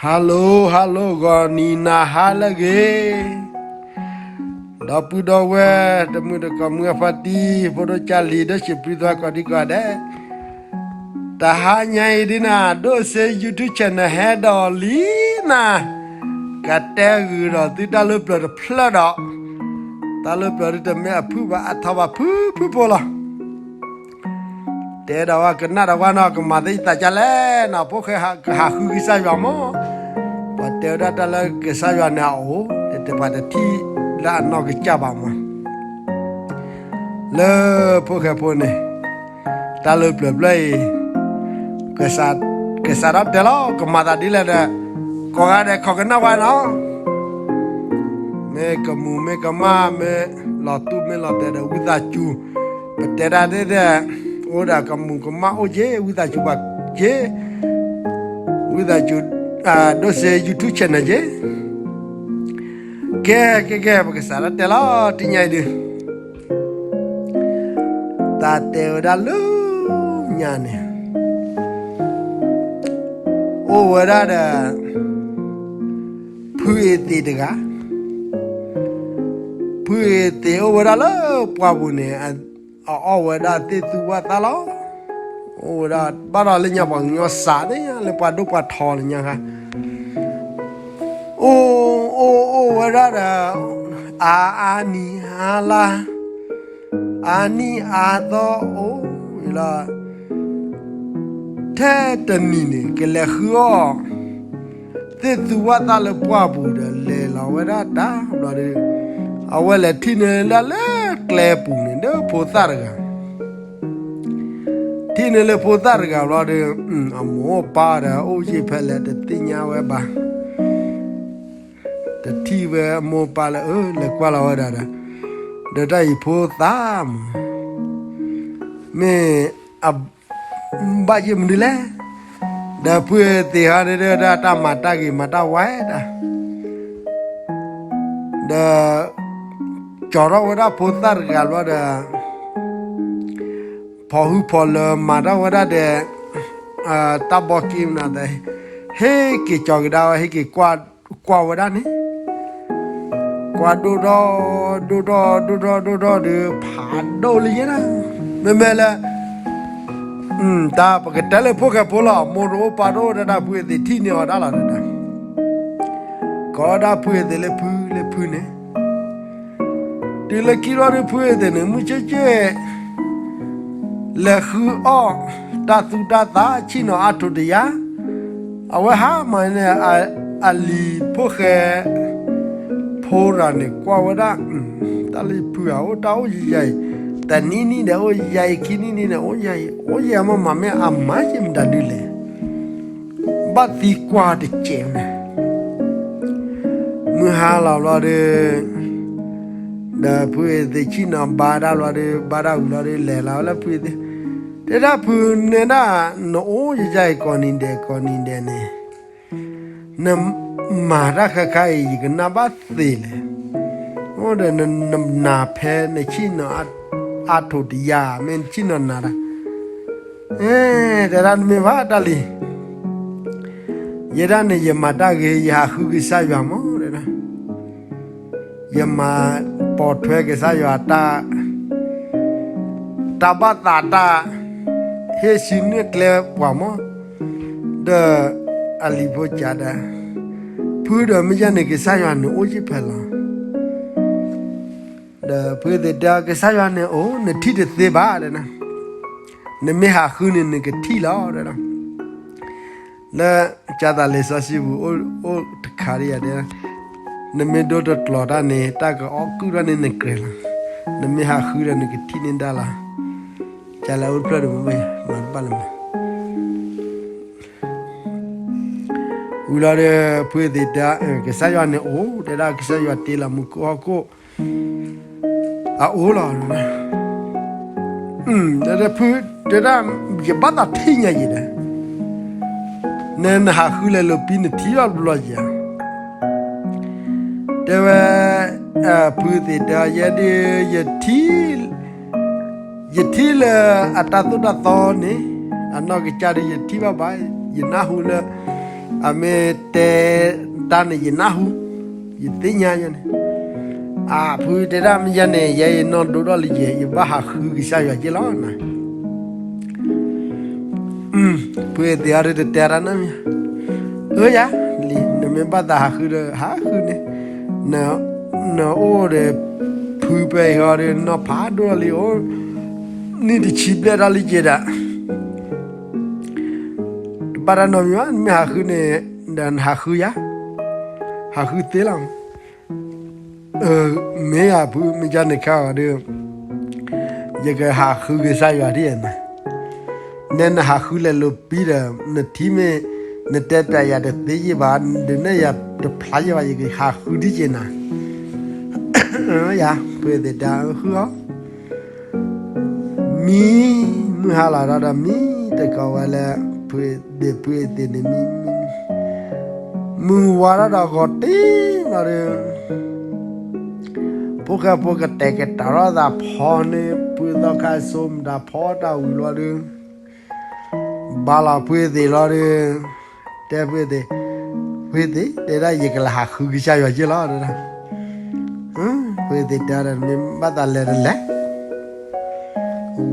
Hello hello ဂီၤနံၤနၤဟါလၢအဂ့ၤ, ဒီပုၢ်ဒီဝဲၢ် တမုာ်တကိး မုၢ်အဖါတံၢ် ဖိဒိၣ်ကၢ်လံၤ ဒီးစံးပြံသွဲကိးဒံကိးဒဲး, တဟါညါအံၤဒ်န့ၣ် ဒိၣ်စ့ YouTube channel ဟဲဒီးလံနၤ, ကတဲဂုာ်ဒီးသုတၢ်လၢပျၢၤတဖျၢၣ်ဒီး, တၢ်လၢပျၢၤဒ်တမ့ၢ်အဖုၣ်ဘၣ် အထီဘၣ်ဖုၣ်ဖုၣ်ဖိလီၤ. တဲဒီးဝဲ ကနၣ်ဒီးဝဲနီၤ ကမၤသ့ယသးဒ်လဲၣ်နီၤ, ဖိၣ်ဃဲကဟးဃုကစၢ်ယွၤမး, ပှၤတဲဝဲဒၣ်တၢ်လၢကစၢ်ယွၤန့ၣ်အအိၣ် တပှၤတထံၣ်လၢအနီၢ်ကစၢ်ဘၣ်မး, လၢဖိၣ်ဃဲဖိန့ၣ် တၢ်လၢပျၢၤဖျၢၣ်အံၤ ကစးထီၣ်တဲလီၤ ကမၤသးဒ်လဲၣ်ဒီး ကိးဂၤဒဲးခိးကနၣ်ဝဲနီၤ, မ့ၢ်ကမူၤမ့ၢ်ကမၣ် မ့ၢ်လီၤတူၢ်မ့ၢ်လီၤတဲာ်ဒီး ဝံသးစူၤ, ပတဲတၢ်သ့ၣ်သ့ၣ် အိၣ်ဒီးကမူၤကမၣ်အိၣ်က့ၤ ဝံသးစူၤဘၣ်က့ၤ, ဝံသးစူၤ ဒိၣ်စ့ YouTube channel က့ၤ, ကဲကဲကဲ ပကစးထီၣ်တဲလီၤ တနံၤအံၤဒုး တၢ်တဲဝဲဒၣ်လၢညါန့ၣ် အိၣ်ဝဲဒၣ်ဒီး ဖုအ့သ့းတဂၤ, ဖုအ့သ့းအိၣ်ဝဲဒၣ်လၢပှၢ်ပူၤန့ၣ် အအီၣ်ဝဲဒၣ်သ့ၣ်သူဝၣ်သၣ်လီၤ. အိၣ်ဝဲဒၣ် ဘၣ်ဒီးလၢညါပှၤကညီစးသ့ၣ်ညါလၢပှၤဒိၣ်ပှၤထီလၢညါခါ, အိၣ်အိၣ်အိၣ်ဝဲဒၣ်ဒီး အါအါနံၤအါလါ အါနံၣ်အါသီအိၣ်လီၤ. ထဲတနံၤန့ၣ် ကလဲၤဃုအီၣ် သ့ၣ်သူဝၣ်သၣ်လၢပှၢ်ပူၤဒီး လဲၤလီၤဝဲဒၣ်တၢ်ဘျီဒီး အဝဲလဲၤထံၣ်န့ၢ်ဒၣ်လၢကျဲပူၤန့ၣ် ဒီးဖိသၣ်တဂၤ, ထံၣ်န့ၢ်လၢဖိသၣ်တဂၤဘျီဒီး အမိၢ်အပၢ်ဒီး အိၣ်ယံာ်ဖဲလဲၣ်တသ့ၣ်ညါဝဲဘၣ်. တထံၣ်ဝဲအမိၢ်အပၢ်လၢ အၢ လဲၤကွၢ်လီၤဝဲဒၣ်ဒီး ဒီးတၢ်အံၤဖိသၣ်မး မ့ၢ်အဘၣ်ယဲၢ်မနုၤလဲၣ်. ဒီးဖုအ့သ့းဟီန့ၣ်ဒီး တၢ်မၤတၢ်ဂ့ၤမၤတၢ်ဝါတၢ် ဒီး ကၠီၤထီၣ်ဝဲဒၣ်ဖိသၣ်တဂၤဘျီဒီး ဖီၣ်ဟုၣ်ဖီၣ်လၢၤမၤထီၣ်ဝဲဒၣ်ဒီး တၢ်ဘီက့မနုၤသ့ ဟ့ၣ်က့ၤကၠီၤကဒါဝဲ ဟ့ၣ်က့ၤကွၢ်ဝဲဒၣ်န့ၣ် ကွၢ်ဒိၣ်ထီၣ် ဒိၣ်ထီၣ် ဒိၣ်ထီၣ် ဒိၣ်ထီၣ်ဒီး ဖးဒိၣ်လၢယဲဒၣ် မ့မ့ၢ်လၢ တၢ်ပကတဲလၢဖိၣ်ဃဲဖိလီၤ မိၢ်တအိၣ်ပၢ်တအိၣ်တၢ် ဖုအ့သ့းထံၣ်န့ၢ်အီၤတၢ်လီၤတၢ် ကိးဒၣ်ဖုအ့သ့းလၢဖုလၢဖုန့ၣ် တုၤလၢခံဘျီဒီး ဖုအ့သ့းန့ၣ် မုၢ်ဆ့ၣ်ဆ့ၣ် လဲၤဃုအီၣ်တၢ်သူတၢ်သၣ် ဆ့ၣ်နီၤအါထိးတယၢ် အဝဲဟးမၤန့ၣ် အလံၤဖိၣ်ဃဲ ဖိတဂၤန့ၣ် ကွၢ်ဝဲဒၣ် တၢ်လၢယဖုဧၢ အိၣ်တၢ်အိၣ်ယံာ်ယံာ်အံၤ တနံၣ်နံၣ်ဒီးအိၣ်ယံာ်ယံာ်အံၤ ခံနံၣ်နံၣ်ဒီး အိၣ်ယံာ်ယံာ်အံၤ အိၣ်ယံာ်ယံာ်မး မၤမ့ၢ်အမၤယဲၢ်မတၤဒုလဲၣ် ဘၣ်သံကွၢ်တစဲးန့ၣ် မုၢ်ဟါလီၤဘျီဒီး ဒီးဖုအ့သ့းဆ့ၣ်နီၤဘါတၢ်ဘျီဒီး ဘါတၢ်ဝံၤလီၤဒီး လဲၤလီၤဝဲလၢဖုအ့သ့း တဲဒၣ်ဖုန့ၣ်ဒၣ် နအိၣ်ယံာ်ယံာ်အံၤ ကိးနံၤဒဲးကိးနံၤဒဲးန့ၣ် နမၤတၢ်ခါခါအံၤ ယကနၣ်ဘၣ်သ့လဲၣ်. အိၣ်ဒီးနနၤဖဲနဆ့ၣ်နီၤအါထိးတယၢ် မ့ၢ်နဆ့ၣ်နီၤနၤတၢ် တဲဒၣ်နမ့ၢ်ဘၣ်တၢ်လံ ယဲဒၣ်န့ၣ် ယမၤတၢ်ဂ့ၤ ယဟးဃုကစၢ်ယွၤမး တဲဒၣ် ယမၤပိာ်ထွဲကစၢ်ယွၤတၢ် တၢ်ဘၣ်သးတၢ် ဟ့ၣ်ဆူန့ၢ်ကျဲပှၤမး ဒီးအလံၤဖိစံးဒီး ဖုဒီးမ့ၢ်ယဲန့ၣ် ကစၢ်ယွၤန့ၣ်အိၣ်ယံာ်ဖဲလဲၣ် ဒီးဖုအ့သ့းတဲ ကစၢ်ယွၤန့ၣ်အိၣ် နထံၣ်တသ့ဘၣ် တဲဒၣ် နမ့ၢ်ဟးဃုန့ၣ် နကထံၣ်လီၤ တဲဒၣ် လၢကၢ်သးလံာ်စီဆှံပူၤ အိၣ်တခါဒ်ယတဲ နမ့ၢ်ဒိတကျိၤတၢ်န့ၣ် တၢ်ကအီၣ်ကုၣ်ထီၣ်န့ၢ်နကြၢးလီၤ. နမ့ၢ်ဟးဃုဒီးနကထံၣ်န့ၢ်တၢ်လီၤ. ကၢ်လၢအိၣ်တဖျၢၣ်ဒီးမ့ၢ်မၤတဘၣ်လၢၤမး ဝံၤလီၤဒီး ဖုအ့သ့းတဲ ကစၢ်ယွၤန့ၣ်အိၣ် တဲဒၣ်ကစၢ်ယွၤတ့လီၤမူခိၣ်ဟီၣ်ခိၣ် အအိၣ်လီၤ တဲဒၣ်ဖုတဲဒၣ် ယဘၣ်သးထံၣ်ညါယံၤဒီး နနဟးဃုလဲၤလိာ်ပံနထံၣ်ဘၣ်ဘျီယံၤဧါ တဲဝဲ ဖုသ့ၣ်တဲ ယဲဒၣ် ယထံၣ်လၢအတၢ်သိၣ်တၢ်သီန့ၣ် အနီၢ်ကစၢ်ဒီးယထံၣ်ဘၣ်ဘၣ် ယနၢ်ဟူလၢ အမ့ၢ်တဲတၢ်န့ၣ် ယနၢ်ဟူ, ယသ့ၣ်ညါယဲန့ၣ်, အဖုတဲဒၣ်မ့ၢ်ယဲန့ၣ် ယဲယနီၢ်ဒိၣ်ထီၣ်လံယဲ ယဘၣ်ဟးဃုကစၢ်ယွၤက့ၢ်လီၤနၤ. ဖုသ့ၣ်အီၤဒီးတတဲတၢ်နီတမံၤ, အၢယၤ, လံ နမ့ၢ်ဘၣ်သးဟးဃုဒီး ဟးဃုန့ၣ်, နအိၣ်ဒီး ဖုပဲအံၤဟီဒီး နီၢ်ဖးဒိၣ်ထီၣ်လံ အိၣ်နံၣ်တဆံဘျဲၣ်ထီၣ်လံက့ၤဒီး တဘၣ်တၢ်နီတမံၤဘၣ်, နမ့ၢ်ဟးဃုန့ၣ် ဒီးနဟးဃုယၤ, ဟးဃုသ့လီၤ. မ့ၢ်ယၤဖု မ့ၢ်ကန့ၣ်ခါအီၤဒီး ယကဟးဃုကစၢ်ယွၤဒ်ယဲန့ၣ်, နဲနဟးဃုလဲၤလိာ်ပံဒီး နထံၣ်မ့ၢ် နတဲပျးယၤတသ့ယ့ၢ်ဘၣ်, ဒုးနဲၣ်ယၤတဖျါယ့ၢ်ဘၣ် ယကဟးဃုဒ်က့ၤနၤ. ယၤ ဖုသ့ၣ်တဲ ဃုအီၤ မံ, မုၢ်ဟါလီၤဒီး မံတကိးဝဲလၢ ဖုသ့ၣ် ဖုသ့ၣ်န့ၣ် မံ, မုၢ်ဝါထီၣ်ဒီးဂီၤတ့ၢ်လီၤဒီး ဖိၣ်ဃဲဖိကတဲာ်ကတီၤထီၣ်သးဖီန့ၣ် ဖုသီခါစိမတၤ ဖီတၢ်ဝံၤလီၤဒီး ဘါလီၤဖုသ့ၣ်လီၤဒီး တဲဖုသ့ၣ်, ဖုသ့ၣ် တဲဒၣ် ယကလဲၤဟးဃုကစၢ်ယွၤက့ၢ်လီၤ တဲဒၣ်. ဖုသ့ၣ်တဲဒီး မ့ၢ်ဘၣ်သးလဲၤတလဲၤ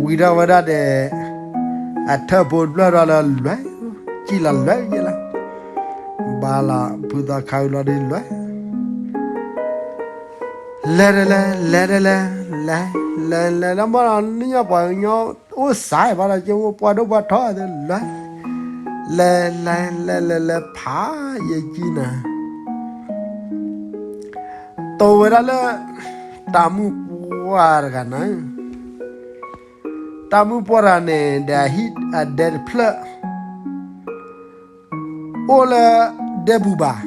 ဝံၤထီၣ်ဝဲဒၣ်ဒီး အထၢၣ်ဖိတဖျၢၣ်ဒီးလၢလွဲၢ်, စံၣ်လီၤလွဲၢ်ယ့ၢ်လီၤ. ဘါလီၤဖုသီခါဝံၤလီၤဒီးလွဲၢ်, လဲၤတလဲၤ လဲၤတလဲၤ, လဲၤ လဲၤ လဲၤလၢမီၢ်လီၤ နံၣ်ညါပှၤကညီအိၣ်စးဘၣ်ဒီး ကအိၣ်ပှၢ်ဒိၣ်ပှၢ်ထီဒီးလွဲၢ်, လဲၤ လဲၤ လဲၤ လဲၤ လဲၤဖးယဲၢ်ကံနၤ တိၢ်ဝဲဒၣ်လၢ တၢ်မုၣ်ပှၢ်တဂၤန့ၣ်, တၢ်မုၣ်ပှၢ်တဂၤန့ၣ် ဒီးအဟံၣ်အဒဲတဖျၢၣ် အိၣ်လၢဒဲပူၤဘၣ်.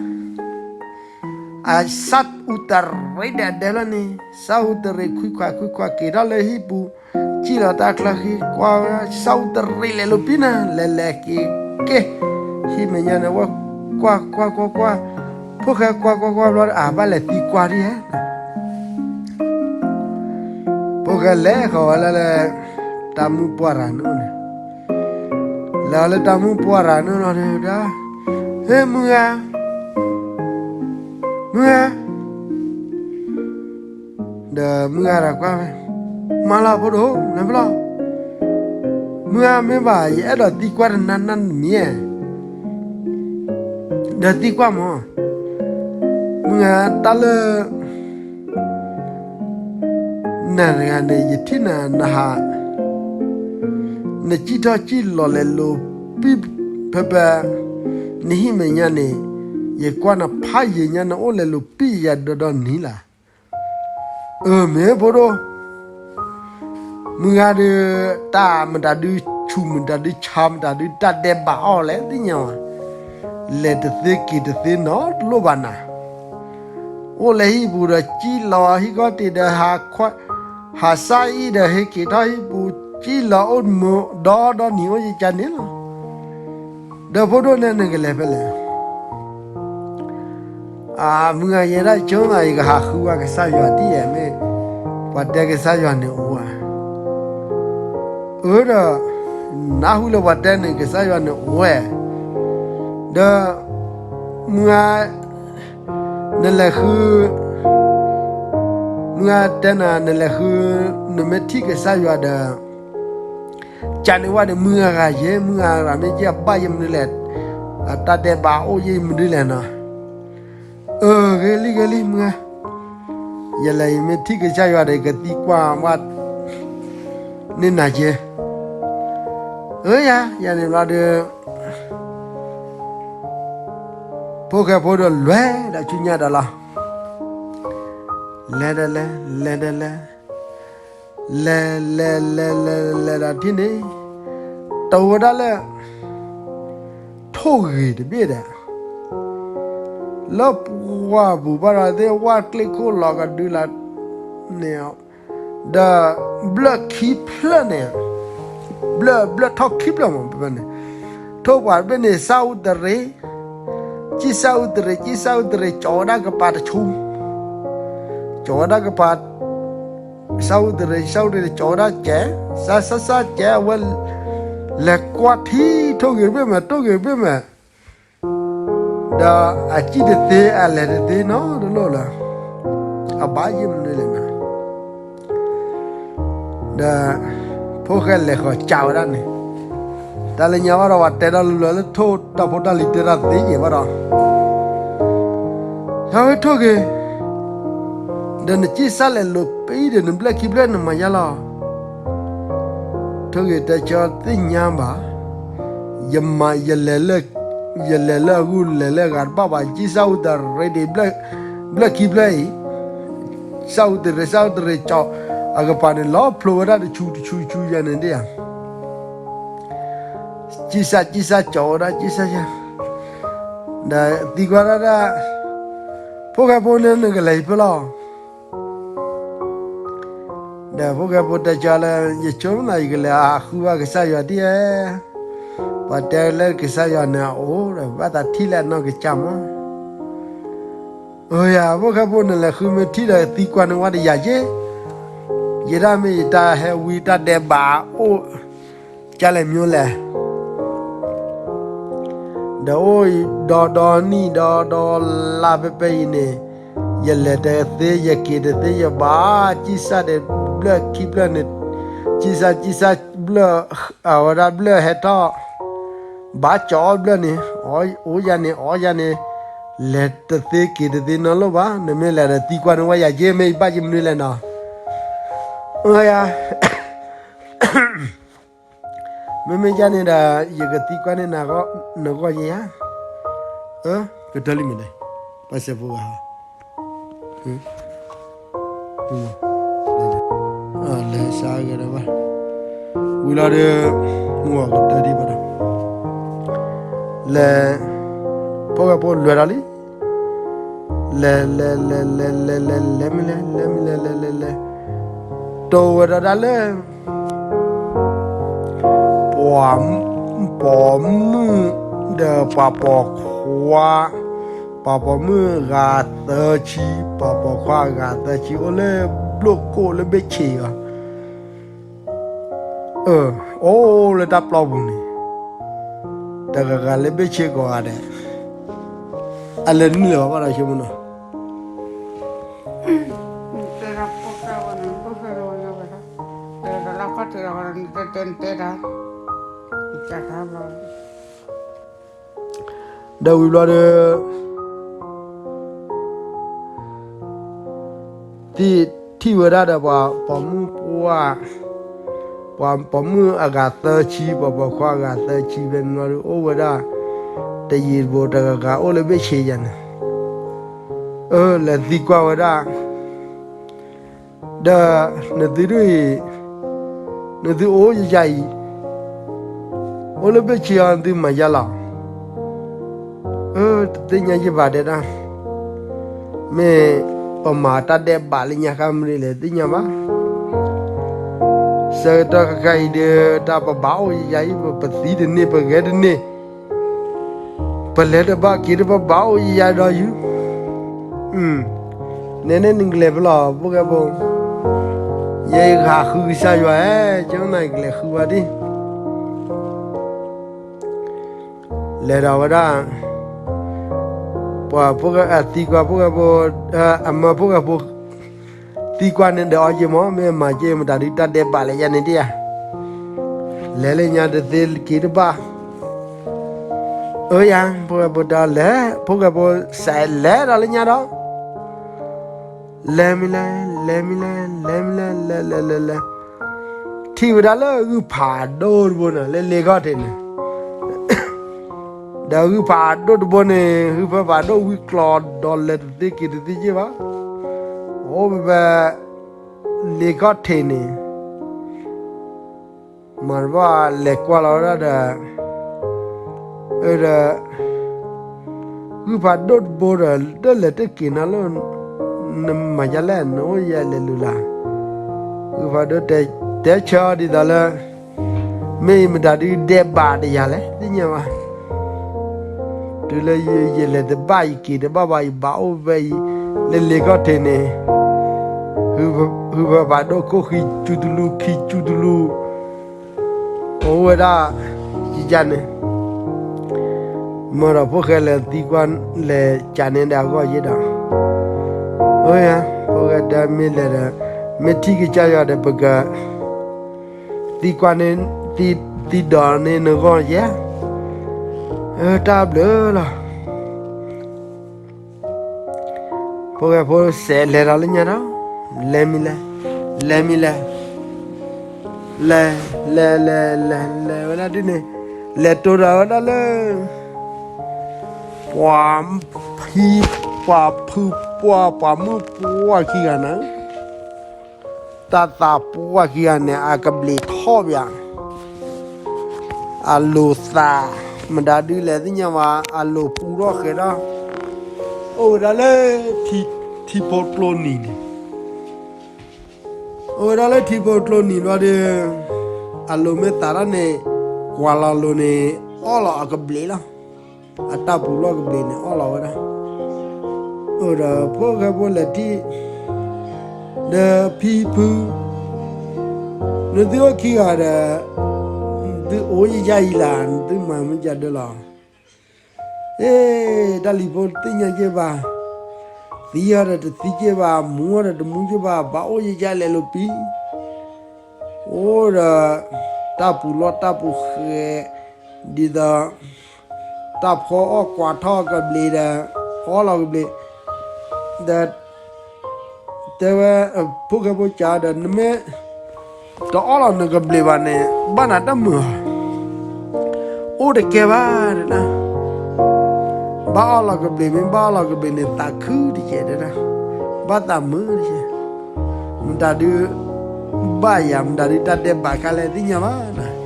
အစၢ်အူတရံးဒီးအဒဲဖျၢၣ်န့ၣ် စၢ်အူတရံးခွံခွါခွံခွါက့ၤထီၣ်လၢဟံၣ်ပူၤ, စံၣ်လီၤတၢ်ချၢဃံကွၢ်ဝဲ စၢ်အူတရံးလဲၤလိာ်ပံနၤ လဲၤလဲၤက့ၤက့ၤ, ဟံၣ်မဲာ်ညါန့ၣ် ဝဲကွၢ်ကွၢ်ကွၢ်ကွၢ်, ဖိၣ်ဃဲကွၢ်ကွၢ်ကွၢ်ဘျီဒီး အဘၣ်လဲၤသံကွၢ်ဒ်ဧါ ဖိၣ်ဃဲလဲၤဃီၤဝဲလၢလၢ တၢ်မုၣ်ပှၢ်တဂၤန့ၣ်အိၣ်န့ၣ်, လဲၤလၢတၢ်မုၣ်ပှၢ်တဂၤန့ၣ်လီၤဒီး, ဟ့ၣ်မုၢ်ဂၤ, မုၢ်ဂၤ, ဒီးမုၢ်ဂၤတဂၤကွၢ်ဝဲ, မၤလီၤဖိဒိၣ် လဲၤဖဲလဲၣ်, မုၢ်ဂၤမ့ၢ်ဘၣ် ယအဲၣ်ဒိးသံကွၢ်တနၤနၤတမံၤဧါ, ဒီးသံကွၢ်မး, မုၢ်ဂၤတၢ်လၢ နၤတဂၤန့ၣ် ယထံၣ်နၤနဟး, နစံၣ်ထီၣ်စံၣ်လီၤလဲၤလိာ်ပံၢ်ဖဲဖဲ, နဟံၣ်မဲာ်ညါန့ၣ်, ယကွၢ်နဖးယံာ်ညါ နအိၣ်လဲၤလိာ်ပံၢ်ယၤဒီဒီနံၤလၢ်. အၢ မ့ၢ်ဖိဒိၣ်, မုၢ်ဂၤဒီး တၢ်မတၤဒုဆူၣ်မတၤဒုဆါမတၤဒု တၢ်ဒဲးဘးအီၣ်လဲၣ်သ့ၣ်ညါဝဲ, လဲၤတသ့က့ၤတသ့နီတလိၣ်ဘၣ်နၤ အိၣ်လၢဟံၣ်ပူၤဒီးစံၣ်လီၤဟံၣ်ခီၣ်ထံးဒီး ဟးစၢ်အံၤဒီးဟဲက့ၤထီၣ်ဟံၣ်ပူၤ စံၣ်လီၤအိၣ်မူဒီဒီနံၤအိၣ်ယကန့ၣ်လီၤ. ဒီးဖိဒိၣ်န့ၣ်နကလဲၤဖဲလဲၣ်. အမုၢ်ဂၤယဲဒၣ်ဆိမး ယကဟးဃုဝဲကစၢ်ယွၤဒ်ယဲမ့ၢ်, ပှၤတဲကစၢ်ယွၤန့ၣ်အိၣ်ဧါ. အၢဒီး နၢ်ဟူလၢပှၤတဲန့ၣ် ကစၢ်ယွၤန့ၣ်အိၣ်ဝဲ, ဒီး မုၢ်ဂၤ နလဲၤဃု, မုၢ်ဂၤတဲနၤ နလဲၤဃု, နမ့ၢ်ထံၣ်ကစၢ်ယွၤဒီး ကန့ၣ်ဝဲဒီး မုၢ်ဂၤဂၤယဲ မုၢ်ဂၤဂၤမ့ၢ်ကဘၣ်ယဲမနုၤလဲၣ်, တၢ်ဒဲးဘးအိၣ်ယဲမနုၤလဲၣ်နီၤ. အၢ ဂ့ၤလံဂ့ၤလံ မုၢ်ဂၤ, ယလဲၤယမ့ၢ်ထံၣ်ကစၢ်ယွၤဒီး ကသံကွၢ်ဝဲ န့ၢ်နၤက့ၤ. အၢ ယၤ ယၤန့ၣ်ဘျီဒီး ဖိၣ်ဃဲဖိဒီးလွဲၢ်ဒီးဆူညါဒီးလီၤ. လဲၤဒီးလဲၤ လဲၤဒီးလဲၤ, လဲၤလဲၤလဲၤလဲၤလဲၤဒီးထံၣ်န့ၣ်, တဝဲဒၣ်လၢ ထိၣ်ဂ့ၤတဘ့ၣ်ဒီး လၢပှၢ်ပူၤဘၣ်ဒီးသ့ၣ်ဝဲကျ့ခိၣ်လီၤကဒုလၢန့ၣ်, ဒီးဘျၢၣ်ခံဖျၢၣ်န့ၣ်, ဘျၢၣ် ဘျၢၣ်ထီၣ်ခံဖျၢၣ်မး ဖဲန့ၣ်, ထိၣ်ပှၢ်တဘ့ၣ်န့ၣ် စၢ်အူတရံး, ကံၢ်စၢ်အူတရံး ကံၢ်စၢ်အူတရံး ကၠီၤဝဲဒၣ်ကပၤတဆူ, ကၠီၤဝဲဒၣ်ကပၤ စၢ်အူတရံး စၢ်အူတရံး ကၠီၤဝဲဒၣ်ကဲ, စၢ်စၢ်စၢ်ကဲ အဝဲ လဲၤကွၢ်ထံထိၣ်ဂ့ၤတဘ့ၣ်မး ထိၣ်ဂ့ၤတဘ့ၣ်မး, ဒီးအစံၣ်တသ့ အလဲၤတသ့နီတလိၣ်လၢၤ, အဘၣ်ယ့ၢ်မနုၤလဲၣ်နၤ. ဒီး ဖိၣ်ဃဲလဲၤဃီၤကးဝဲဒၣ်န့ၣ်, တၢ်လၢညါဘၣ်ဒီး ပှၤတဲဒီးလၢလၢထိၣ်တၢ်ဖိတၢ်လံၤတဲတၢ်သ့ကဲဘၣ်ဒီး, ဟဲဝဲထိၣ်က့ၤ, ဒီးနစံၣ်စၢ်လဲၤလိာ်ပံဒီး နဘျၢၣ်ခံဘျၢၣ်နမၤယါလီၤ. ထိၣ်က့ၤတဲဆၢသ့ၣ်ညါဘၣ်, ယမၤ ယလဲၤလၢ ယလဲၤလၢအဂုၢ်လဲၤလၢအဂၤတဘၣ်ဘၣ်, စံၣ်စၢ်အူတရံးဒံး ဘျၢၣ်ခံဘျၢၣ်အံၤ, စၢ်အူတရံး စၢ်အူတရံးကၠီ, အကပၤန့ၣ် လီၤဖျိဝဲဒၣ်တဆူတဆူတဆူယၤန့ၣ်ဒ်ဧါ. စံၣ်စၢ် စံၣ်စၢ်ကၠီဝဲဒၣ် စံၣ်စၢ်ယၤ, ဒီးသံကွၢ်ဒၣ်ဒၣ်, ဖိၣ်ဃဲဖိန့ၣ် နကလဲၤဖဲလဲၣ်. ဒီးဖိၣ်ဃဲဖိတဲဆၢလၢ ယဆိကမိၣ်သး ယကလဲၤဃုဘၣ်ကစၢ်ယွၤဒ်ဧါ, ပှၤတဲလၢကစၢ်ယွၤန့ၣ်အအိၣ်ဒီး ဘၣ်သးထံၣ်လၢအနီၢ်ကစၢ်မး. အၢယၤ ဖိၣ်ဃဲဖိန့ၣ် လဲၤဃုမ့ၢ်ထံၣ်ဒီး သံကွၢ်န့ၢ်ဝဲဒီးယၤက့, ယဲဒၣ်မ့ၢ်ယတၢ်ဟဲဝံတၢ်ဒဲးဘးအိၣ် ကလဲၤမ့ၢ်လဲၣ်. ဒီးအိၣ်ဒီဒီနံၣ်ဒီဒီလါဖဲဖဲအံၤန့ၣ်, ယလဲၤတသ့ ယက့ၤတသ့ ယဘၣ်စံၣ်စၢ်ဒီး ဘျၢၣ်ခံဘျၢၣ်န့ၣ်, စံၣ်စၢ် စံၣ်စၢ်ဘျၢၣ်, အဝဲဒၣ်ဘျၢၣ်ဟဲထီၣ်, ဘၣ်ကၠီအီၣ်ဘျၢၣ်န့ၣ်, အိၣ်ယၤန့ၣ် အိၣ်ယၤန့ၣ်, လဲၤတသ့က့ၤတသ့နီတလိၣ်ဘၣ်, နမ့ၢ်လဲၤဒီးသံကွၢ်န့ၢ်ဝဲယၤက့ မ့ၢ်ယဘၣ်ယမနုၤလဲၣ်နီၤ. ယၤ မ့မ့ၢ်ယၤန့ၣ်ဒီး ယကသံကွၢ်န့ၢ်နဂီၢ်ယဲယၤ, ကတၢၢ်လံမ့ၢ်လဲၣ်, ပှၤစဲးဖိဂၤ, လဲၤစးဂဲၤဒီးဘၣ်, ဝံၤလီၤဒီး, မုၢ်ဂီၤကတၢၢ်ဒံးဘၣ်ဒီး, လဲၤ, ဖိၣ်ဃဲဖိလဲၤဒီးလံ လဲၤ လဲၤ လဲၤ လဲၤ လဲၤ လဲၤ လဲၤမ့ၢ်လဲၤ လဲၤမ့ၢ်လဲၤ လဲၤ လဲၤ လဲၤ, တိၢ်ဝဲဒီးဒၣ်လၢ ပှၤပိာ်မုၣ်ဒီးပှၤပိာ်ခွါ, ပှၤပိာ်မုၣ်အဂၤသၢဆံ, ပှၤပိာ်ခွါအဂၤသၢဆံ အိၣ်လၢဘျိၣ်ကိၣ်လၢဘ့ၣ်ဆ့အီၤ, အိၣ်လၢတၢ်ပျီပူၤန့ၣ်, တဂၤဂၤလၢဘ့ၣ်ဆ့ကိးဂၤဒဲး, အလဲၤနုာ်လီၤဘၣ်ဒီးဆိကမိၣ်နီၤ ဒီးဝံၤဘျီဒီး သ့ၣ်ထံၣ်ဝဲဒၣ်ဒီးပှၤပိာ်မုၣ်ပှၢ်, ပှၤပိာ်မုၣ်အဂၤသၢဆံ, ပှၤပိာ်ခွါအဂၤသၢဆံဖဲန့ၣ်လီၤဒီး အိၣ်ဝဲဒၣ် တယံၤတဘူးတဂၤဂၤအိၣ်လၢဘ့ၣ်ဆ့ယၤန့ၣ်, အၢ လဲၤသံကွၢ်ဝဲဒၣ် ဒီးနသုဒ်အံၤ, နသုအိၣ်ယၤအံၤ, အိၣ်လၢဘ့ၣ်ဆ့အီၤ နသုမၤယါလီၤ. အၢ တသ့ၣ်ညါယဘၣ်ဒဲဒၣ်, မ့ၢ်ပမၤတၢ်ဒဲးဘးလၢညါခါမနုၤလဲၣ် သ့ၣ်ညါဘၣ်. ဆၢကတီၢ်ခဲခါအံၤဒီး တၢ်ပဘၣ်အိၣ်ယၤအံၤ ပသံတန့ၢ် ပဂဲၤတန့ၢ် ပလဲၤတဘၣ်က့ၤတဘၣ်ဘၣ်အိၣ်ယၤဒီးယုၢ်, နဲန့ၣ်နကလဲၤဖဲလဲၣ် ဖိၣ်ဃဲဖိ, ယဲယကဟးဃုကစၢ်ယွၤဧၢ, ကနၣ်ယကလဲၤဃုဝဲဒၣ် လဲၤဒီးဝဲဒၣ်, ပှၤဖိၣ်ဃဲအသံကွၢ်ဖိၣ်ဃဲဖိ, အမၢဖိၣ်ဃဲဖိ, သံကွၢ်န့ၣ်ဒီးအီၤယမ့ၢ် မ့ၢ်မၤက့ၤမတၤဒုးတၢ်ဒဲးဘးလၢယၤန့ၣ်ဒ်ဧါ, လဲၤလၢညါတသ့က့ၤတဘၣ်, အၢယၤ ဖိၣ်ဃဲဖိတၢ်လဲၤ ဖိၣ်ဃဲဖိစးလဲၤဒီးလၢညါဒီး လဲၤမ့ၢ်လဲၤ လဲၤမ့ၢ်လဲၤ လဲၤမ့ၢ်လဲၤ လဲၤလဲၤလဲၤလဲၤ, ထံၣ်ဝဲဒၣ်လၢဂုၢ်ဖးဒိၣ်တဘိန့ၣ် လၢလ့ကီၢ်ထံးန့ၣ်, ဒီးဂုၢ်ဖးဒိၣ်တဘိန့ၣ် ဂုၢ်ဖးဒိၣ်ဝံၤကျီဒီးလဲၤတသ့က့ၤတသ့က့ၤဘၣ်, အိၣ်ဖဲဖဲ လ့ကီၢ်ထံးန့ၣ် မၤတဘၣ်လဲၤကွၢ်လီၤဝဲဒၣ်ဒီး, ဒီး ဂုၢ်ဖးဒိၣ်တဘိဒီး တလဲၤတက့ၤနၤလၢ နမၤယါလဲၣ် နအိၣ်ယၤလဲၤလူၤလၢ်, ဂုၢ်ဖးဒိၣ်တဲဆၢအီၤဒ်သိးလၢ မ့ၢ်အံၤမတၤဒုးဒဲးဘးဒီးယၤလဲၣ် သ့ၣ်ညါဘၣ်, တုၤလၢယလဲၤတဘၣ်ယက့ၤတဘၣ်ဘၣ် ယဘၣ်အိၣ်ဖဲအံၤ လၢလ့ကီၢ်ထံးန့ၣ်, ဂုၢ်ဖးဒိၣ်ခိၣ်ဃံစူတလူ ခံစူတလူ အိၣ်ဝဲဒၣ် ယယၤန့ၣ်, မ့ၢ်ဒီးဖိၣ်ဃဲလဲၤသံကွၢ်လဲၤကးန့ၢ်ဒီးအဂီၢ်ယဲဒီး, အိယၤ, ဖိၣ်ဃဲတဲမ့ၢ်လဲၤဒီး, မ့ၢ်ထံၣ်ကစၢ်ယွၤဒီးပက သံကွၢ်န့ၣ်, သံ, သံဒိးန့ၢ်နဂီၢ်ယဲ, တၢ်ဘျုးလီၤ. ဖိၣ်ဃဲဖိစဲးလဲၤဒီးလၢညါဒီး, လဲၤမံၤလဲၤ, လဲၤမံၤလဲၤ, လဲၤ, လဲၤ, လဲၤ, လဲၤဝဲဒၣ်ဒ်န့ၣ်, လဲၤတိၤဒီးဝဲဒၣ်လၢ ပှၤဖံ, ပှၤဖု, ပှၤ, ပှၤမုၣ်ပှၢ်ခံဂၤန့ၣ်, တၢ်သးပှၢ်ခံဂၤန့ၣ် အကဘျံးထီၣ်ပၠး, အလိၤသး, မတၤဒုလဲၣ်သ့ၣ်ညါဘၣ်, အလိၤပူၤထီၣ်ဃဲၤထီၣ်, အိၣ်ဝဲဒၣ်လၢ ထံဖိကျိနံၤန့ၣ်, အိၣ်ဝဲဒၣ်လၢထံဖိကျိနံၤဘျီဒီး, အလိၤမ့ၢ်သးထီၣ်န့ၣ်, ကွၢ်လီၤလိၤန့ၣ်, အီၣ်လီၤအကဘျံးလီၤ. အတၢ်ပူၤလီၢ်ကဘျံးန့ၣ်အီၣ်လီၤဝဲဒၣ်, အိၣ်ဒီးဖိၣ်ဃဲဖိလဲၤထံၣ်, ဒီးဖံဖု, နသုအိၣ်ခံဂၤဒီး, နသုအိၣ်ယယါအံၤလၢ် နသုမၤမ့ၢ်ကဒၢလီၤ, အ့, တၢ်လံၤဖိတသ့ၣ်ညါက့ဘၣ်, သံအီၤဒီးတသံက့ဘၣ်, မူအီၤဒီးတမူက့ဘၣ်, ဘၣ်အိၣ်ယယါလဲၤလိာ်ပံၤ, အိၣ်ဒီး, တၢ်ပူၤလီၢ်တၢ်ပူၤဃဲၤ, ဒ်သိး တၢ်ဖီအီၣ်ကွၢ်ထီၣ်ကဘျံးဒီး, အီၣ်လီၤကဘျံး, ဒီး, တဲဝဲ, ဖိၣ်ဃဲဖိကးဒီး နမ့ၢ်, တအီၣ်လီၤနကဘျံးဘၣ်န့ၣ် ဘၣ်နၤတမုာ်ဧါ, အိၣ်တကဲဘၣ်တဲဒၣ်, ဘၣ်အီၣ်လီၤကဘျံးမ့ၢ်ဘၣ်အီၣ်လီၤကဘျံးန့ၣ် သးခုတကဲတဲဒၣ်, ဘၣ်သးမုာ်တကဲ, မတၤဒု, ဘၣ်ယၤမတၤဒုတၢ်ဒဲးဘးခါလဲၣ်သ့ၣ်ညါဘၣ်နၤ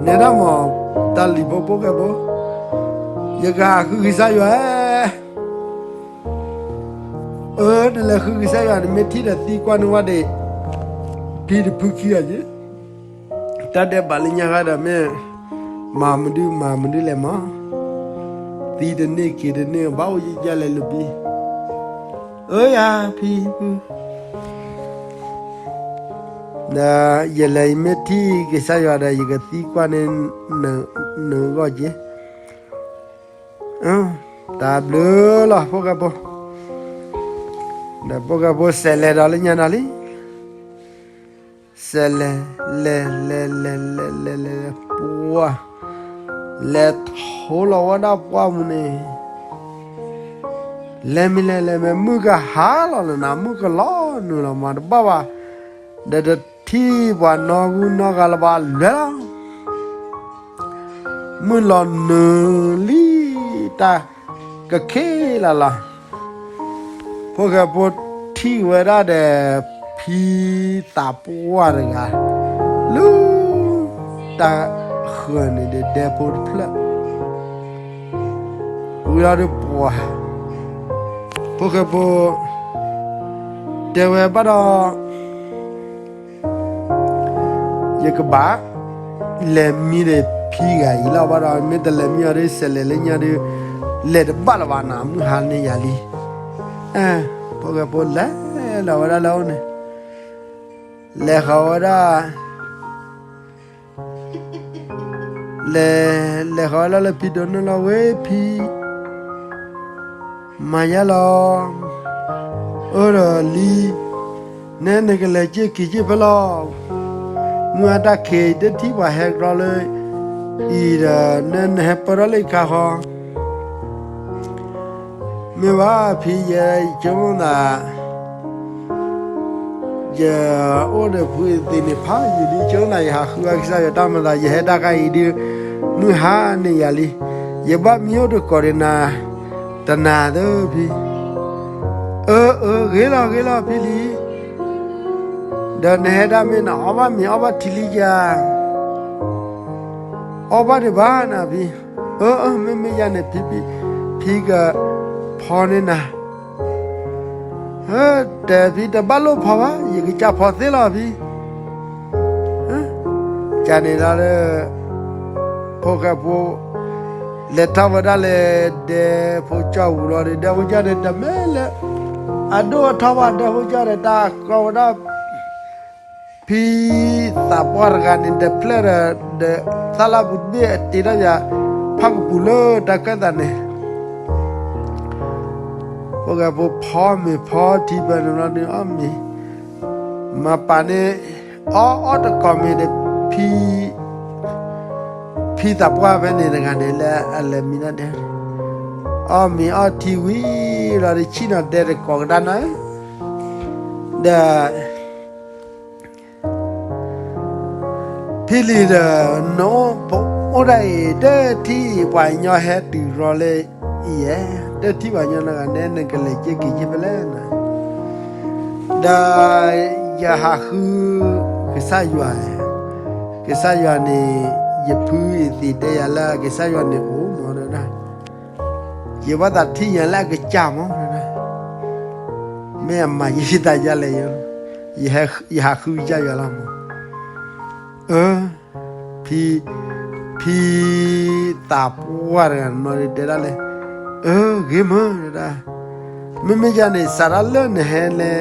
နဲဒၣ်မး, တၢ်လံၤဖိဖိၣ်ဃဲဖိ, ယကဃုကစၢ်ယွၤဧၢ, အၢ နလဲၤဃုကစၢ်ယွၤန့ၣ် မ့ၢ်ထံၣ်ဒီးသံကွၢ်န့ၢ်ဝဲဒၣ်, ဖံတဖုခံဂၤက့, တၢ်ဒဲးဘးလၢညါဃါဒီးမ့ၢ်, မၤမနုၤမၤမနုၤလဲၣ်မး, သံတန့ၢ်က့ၤတန့ၢ် ဘၣ်အိၣ်ယဲၢ်လဲၤလိာ်ပံၤ, အၢ ယၤဖံဖု ဒီးယလဲၤယမ့ၢ်ထံၣ်ကစၢ်ယွၤဒီး ယကသံကွၢ်န့ၢ်, နဂီၢ်က့, တၢ်ဘျုးလီၤဖိၣ်ဃဲဖိ, ဒီးဖိၣ်ဃဲဖိစဲးလဲၤဒီးလၢညါဒီးလံ, စဲးလဲၤ, လဲၤလဲၤလဲၤလဲၤလဲၤလဲၤလဲၤပှၢ်, လဲၤထိလီၤဝဲဒၣ်ပှၢ်မူန့ၣ်, လဲၤမံၤလဲၤလဲၤမ့ၢ်မုၢ်ကဟါလီၤလၢနၤ မုၢ်ကလီၤနုာ်လီၤမးတဘၣ်ဘၣ်, ဒီးတထံၣ်ပှၤနီၣ်ဂံၢ်နီၣ်ဂၤလၢၤဘၣ်လဲၤလီၤ, မုၢ်လီၤနုာ်လံ, တၢ်ကခ့လီၤလီၤ, ဖိၣ်ဃဲဖိထံၣ်ဝဲဒၣ်ဒီး ဖံသးပှၢ်တဂၤ, လၢတၢ်ဃၢၤန့ၣ်ဒီးဒဲဖိတဖျၢၣ်, ဝံၤလီၤဒီးပှၤ, ဖိၣ်ဃဲဖိတဲဝဲဘၣ်ဒီး ယကဘၣ်လဲၤမံဒီးဖံဂၤအံၤလီၤဘၣ်ဒီး မ့ၢ်တလဲၤမံအီၤဒီး စဲးလဲၤလၢညါဒီး လဲၤတဘၣ်လၢၤဘၣ်နၤ မုၢ်ဟါန့ၢ်ယၤလံ, ဖိၣ်ဃဲဖိလဲၤလီၤဝဲဒၣ်လၢအအိၣ်န့ၣ်, လဲၤဃီၤဝဲဒၣ် လဲၤ, လဲၤဃီၤဝဲဒၣ်လၢဖံဒိးန့ၢ်လီၤဝဲဖံ မၤယါလီၤ, အၢဒီးလံ, နဲနကလဲၤစ့ၢ်က့ၤစ့ၢ်ဖဲလီၤ, မုၢ်အတၢ်ခံးတထံၣ်ပှၤဟဲကရီလၢ အံၤဒီး နဲနဟဲပၢၢ်ထီၣ်လၢယခါဃီ, မ့ၢ်ဘၣ်ဖံယဲ ယဆိကမိၣ်သး ယအိၣ်ဒီးဖုအသ့ၣ်န့ၣ်ဖးယံာ်လံ ဆိကမိၣ်သး ယဟးဃုအကစၢ်ယွၤတၢ်မၤသး ယဟဲတၢ်ခါအံၤဒုး မုၢ်ဟါန့ၢ်ယၤလံ, ယဘၣ်မံအိၣ်တကိးဒီးနၤ တနၤသၢဖံ, အၢ အၢ ဂ့ၤလီၤ ဂ့ၤလီၤဖံလံ, ဒီးနဟဲဒၣ်မ့ၢ်နအီၣ်ဘၣ်မ့ၤအီၣ်ဘၣ်ထံလံယၤ အီၣ်ဘၣ်ဒံးဘၣ်နၤဖံ, အၢ အၢ မ့မ့ၢ်ယၤန့ၣ် ဖံ ဖံ ဖံကဖီန့ၢ်နၤ, တဲဖံတဘၣ်လိၣ်ဖီဘၣ် ယကစၢ်ဖီသ့လီၤဖံ, ကန့ၣ်လီၤဒီး ဖိၣ်ဃဲဖိ လဲၤထီၣ်ဝဲဒၣ်လၢ ဒဲဖိကၠီၣ်ပူၤလီၤဒီး ဒဲဖိကၠီၣ်န့ၣ် တမ့ၢ်လၢ အဒိၣ်အထီဘၣ် ဒဲဖိကၠီၣ်န့ၣ် တၢ်ကီဝဲဒၣ် ဖံသးပှၢ်တဂၤန့ၣ် ဒီးဖျၢၣ်ဒီး ဒီးသၣ်လၣ်ပူၤတဘ့ၣ်အတ့ထီၣ်ယၤ ဖၣ်ကပူၤလၢတၢ်ကၢၣ်သးန့ၣ်, ပှၤဂၤဖိဖီမ့ၤဖီထံဖဲန့ၣ်ဘျီဒီး အီၣ်မ့ၤ, မၤပာ်န့ၣ် အီၣ်အီၣ်တကိးမ့ၤဒီး ဖံ ဖံသးပှၢ်ဖဲန့ၣ်တဂၤန့ၣ် လၢအလဲၤမံဒၣ်ဒဲး, အီၣ်မ့ၤအီၣ်ထံဝံၤလီၤဒီး ဆံၣ်နီၤဒဲးတကိးကဒါနၤ, ဒီး ဖံလံၤဒီး နအိၣ်ပအိၣ်ဒၣ်အံၤ တထံၣ်ပှၤကညီဟဲတုၤရီလၢအံၤဧါ, တထံၣ်ပှၤကညီနီတဂၤန့ၣ် နကလဲၤက့ၤက့ၤက့ၤဖဲလဲၣ်နၤ, ဒီးယဟးဃုကစၢ်ယွၤ, ကစၢ်ယွၤန့ၣ် ယဖုအသံးတဲယၤလၢကစၢ်ယွၤန့ၣ်အိၣ်မးဒၣ်, ယဘၣ်သးထံၣ်ညါလၢအကစၢ်မးဒၣ်, မ့ၢ်အမၤယသးယါလဲၣ်, ယဟးဃုကစၢ်ယွၤလီၤမး, အၢ ဖံ ဖံသးပှၢ်တဂၤန့ၣ်တဲဒၣ်လဲၣ်, အၢ ဂ့ၤမးဒၣ်, မ့မ့ၢ်ယၤန့ၣ် စးထီၣ်လၢနဟဲလၢ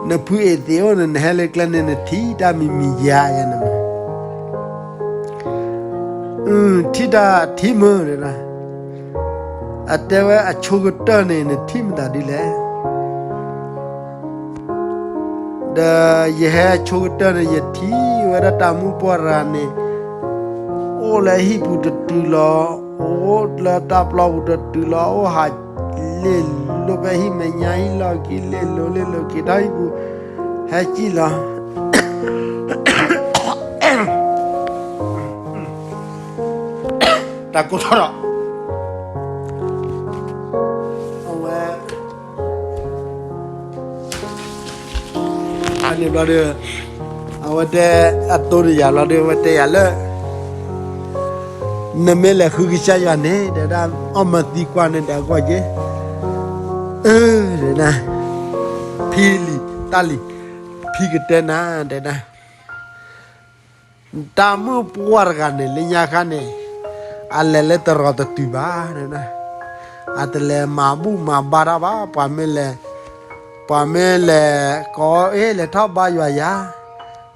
နဖုအသံးအိၣ်န့ၣ် နဟဲလၢကျဲန့ၣ် နထံၣ်တၢ်မံၤမံၤယါယါန့ၣ်မး ထံၣ်တၢ်ထံၣ်မုာ်ဒၣ်, အတဲဝဲအဆိကတၢၢ်န့ၣ် နထံၣ်မတၤဒ်လဲၣ်, ဒီးယဟဲဆိကတၢၢ်န့ၣ် ယထံၣ်ဝဲဒၣ်တၢ်မုၣ်ပှၢ်တဂၤန့ၣ် အိၣ်လၢဟံၣ်ပူၤတတုၤလီၤ, အိၣ်လၢတၢ်ပျီပူၤတတုၤလီၤ, အိၣ်ဟးလ့ၣ်လိာ်ဖဲဟံၣ်မဲာ်ညါဟံၣ်လီၢ်ခံ လ့ၣ်လိာ်လ့ၣ်လိာ်က့ၤထီၣ်ဟံၣ်ပူၤ, ဟဲကံၣ်လီၤ တၢ်ကိၢ်ထီၣ်ဒီး အဝဲ အန့ၣ်ဘျီဒီး အဝဲတဲ အတိၢ်တယၤဘျီဒီး အဝဲတဲယၤလၢ နမ့ၢ်လဲၤဃုကစၢ်ယွၤန့ၣ် တဲဒၣ် အီၣ်မၤသံကွၢ်န့ၣ်ဒီးအဂီၢ်က့, အၢ တဲဒၣ် ဖံလံၤတၢ်လံၤ ဖံကတဲနၤ တဲဒၣ် တၢ်မုၣ်ပှၢ်တဂၤန့ၣ် လၢညါခါန့ၣ် အလဲၤလၢတရီတတုၤဘၣ်, အတလဲၤမၤဘူၣ်မၤဘါတၢ်ဘၣ်, ပှၤမ့ၢ်လဲၤ, ပှၤမ့ၢ်လဲၤ ကိးအီၤ လဲၤထီၣ်ဘါယွၤယၤ,